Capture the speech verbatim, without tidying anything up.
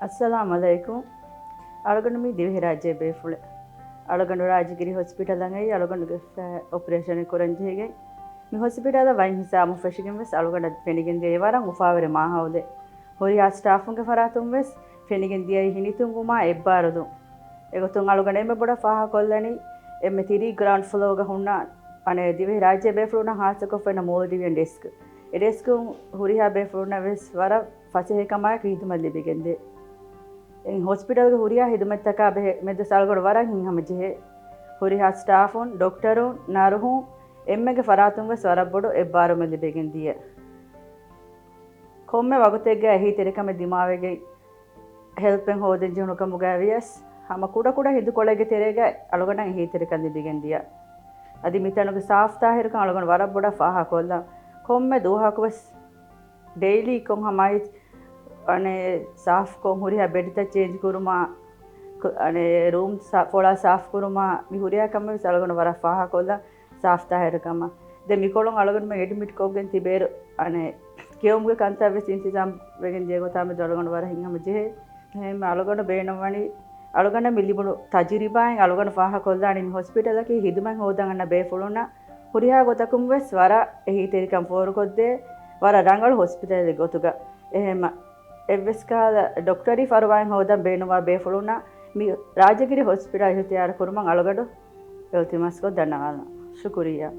އައްސަލާމު ޢަލައިކުމް. އަޅުގަނޑު މީ ދިވެހިރާއްޖޭ ބޭފުޅެއް. އަޅުގަނޑު ރާޖަގިރި ހޮސްޕިޓަލަށް އައީ އަޅުގަނޑުގެ ފަ-، އޮޕަރޭޝަނެއް ކުރަން ޖެހިގެން. މި ހޮސްޕިޓަލަށް ވައިން ހިސާބުން ފެށިގެން ވެސް އަޅުގަނޑަށް ފެނިގެން ދިޔައީ ވަރަށް އުފާވެރި މާހައުލެއް. ހުރިހާ ސްޓާފުންގެ ފަރާތުން ވެސް ފެނިގެން ދިޔައީ ހިނިތުންވުމާ އެއްބާރުލުން. އެގޮތުން އަޅުގަނޑު އެންމެ ބޮޑަށް ފާހަގަކޮށްލަނީ އެންމެ ތިރީ ގްރައުންޑް ފްލޯގަ ހުންނަ އަނެއް ދިވެހިރާއްޖޭ ބޭފުޅުންނަށް ހާއްސަކޮށްފައި މޯލްޑިވިއަން ޑެސްކް. އެ ޑެސްކުން ހުރިހާ ބޭފުޅުންނަށް ވެސް ވަރަށް ފަސޭހަކަމާއެކު ހިދުމަތް ލިބިގެން ދޭ. އެ ހޮސްޕިޓަލްގެ ހުރިހާ ހިދުމަތްތަކާ ބެހޭ މެދު އަޅުގަނޑު ވަރަށް ހިތްހަމަޖެހޭ. ހުރިހާ ސްޓާފުން، ޑޮކްޓަރުން، ނަރުހުން އެންމެގެ ފަރާތުން ވެސް ވަރަށް ބޮޑު އެއްބާރުމެއް ލިބިގެން ދިޔަ. ކޮންމެ ވަގުތެއްގަ އެހީތެރިކަމެއް ދިމާވެގެން ހެލްޕެއް ހޯދަން ޖެހުނު ކަމުގައި ވިޔަސް، ހަމަ ކުޑަކުޑަ ހިނދުކޮޅެއްގެ ތެރޭގަ އަޅުގަނޑަށް އެހީތެރިކަން ލިބިގެން ދިޔަ. އަދި މިތަނުގެ ސާފުތާހިރުކަން އަޅުގަނޑު ވަރަށް ބޮޑަށް ފާހަގަކޮށްލަން. ކޮންމެ ދުވަހަކު ވެސް ޑެއިލީ ކޮން ހަމައި އަނެއް ސާފްކޮށް ހުރިހާ ބެޑްތައް ޗޭންޖް ކުރުމާ، ކު-، އަނެއް ރޫމް ސާ-، ފޮޅާ ސާފް ކުރުމާ، މި ހުރިހާ ކަމެއް ވެސް އަޅުގަނޑު ވަރަށް ފާހަގަކޮށްލަން ސާފްތާހިރުކަމަށް. ދެން މިކޮޅުން އަޅުގަނޑުމެން އެޑްމިޓް ކޮށްގެން ތިބޭރު އަނެއް ކެއުމުގެ ކަންތައް ވެސް އިންތިޒާމް ވެގެން ދިޔަ ގޮތާ މެދު އަޅުގަނޑު ވަރަށް ހިތްހަމަ ޖެހޭ. އެހެން އަޅުގަނޑަށް ބޭނުންވަނީ، އަޅުގަނޑަށް މި ލިބުނު ތަޖުރިބާއިން އަޅުގަނޑު ފާހަގަކޮށްލާނީ މި ހޮސްޕިޓަލަކީ ހިދުމަތް ހޯދަން އަންނަ ބޭފުޅުންނަށް ހުރިހާ ގޮތަކުން ވެސް ވަރަށް އެހީތެރިކަން ފޯރުކޮށްދޭ، ވަރަށް ރަނގަޅު ހޮސްޕިޓަލެއް ގޮތުގަ. އެހެންމަ އެއްވެސް ކަހަލަ ޑޮކްޓަރީ ފަރުވާއެއް ހޯދަން ބޭނުންވާ ބޭފުޅުންނަށް މި ރާޖަގިރި ހޮސްޕިޓަލް އިހުތިޔާރު ކުރުމަށް އަޅުގަނޑު އިލްތިމާސްކޮށް ދަންނަވާލަން. ޝުކުރިއްޔާ.